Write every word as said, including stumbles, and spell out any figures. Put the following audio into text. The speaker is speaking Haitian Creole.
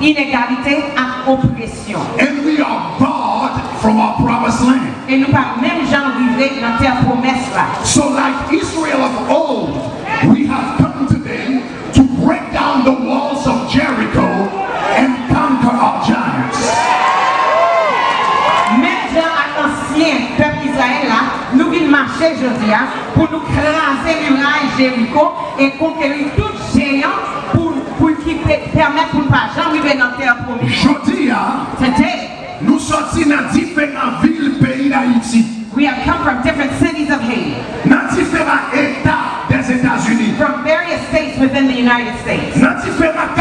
inegalite ak opresyon. And we are barred from our promised land. E nou pa menm jan rive nan tè pwomès la. So, like Israel of old, we have come today to break down the walls of Jericho and conquer our giants. Menm jan ak ansyen pèp Izrayèl la, nou vin mache jodi a pou nou kraze miray Jeriko e konkeri tout jeyan pou, pou ki pe- pèmèt pou n pa janm rive nan tè pwomès. Jodi a, Today, nou soti nan diferan vil peyi Dayiti, we have come from different cities of Haiti, nan diferan eta Dèzetazini, from various states within the United States, nan diferan